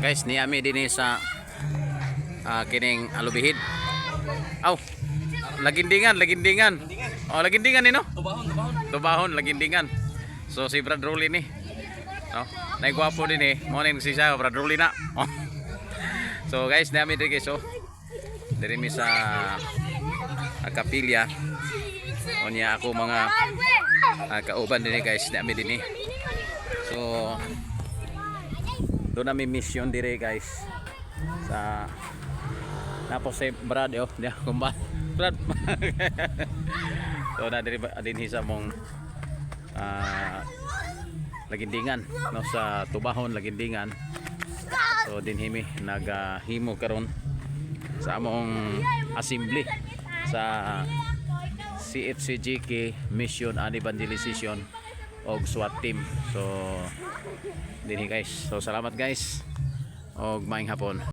Guys, niami dinhi sa kining Alubijid. Aw. Lagindingan, Lagindingan. Oh, Lagindingan ni, no? Tubahon, tubahon. Tubahon, Lagindingan. So si Brad Rolly ni. No? Naigwapo din eh. Mo ning si siya, Brad Rolly na. Oh. So guys, niami diri, guys, oh. Diri mi sa kapilya. Unya ako mga kauban dinhi, guys, niami dinhi. So doon namin mission dire, guys. Sa Napos si Brad, oh, diya kumba. Brad. So na diri dinhi sa mong Lagindingan, no, sa Tubahon, Lagindingan. So dinhi mi naghimo karon sa among assembly sa CFCGK Mission and Evangelization og SWAT team. So dinhi, guys. So salamat, guys. Og maayong hapon.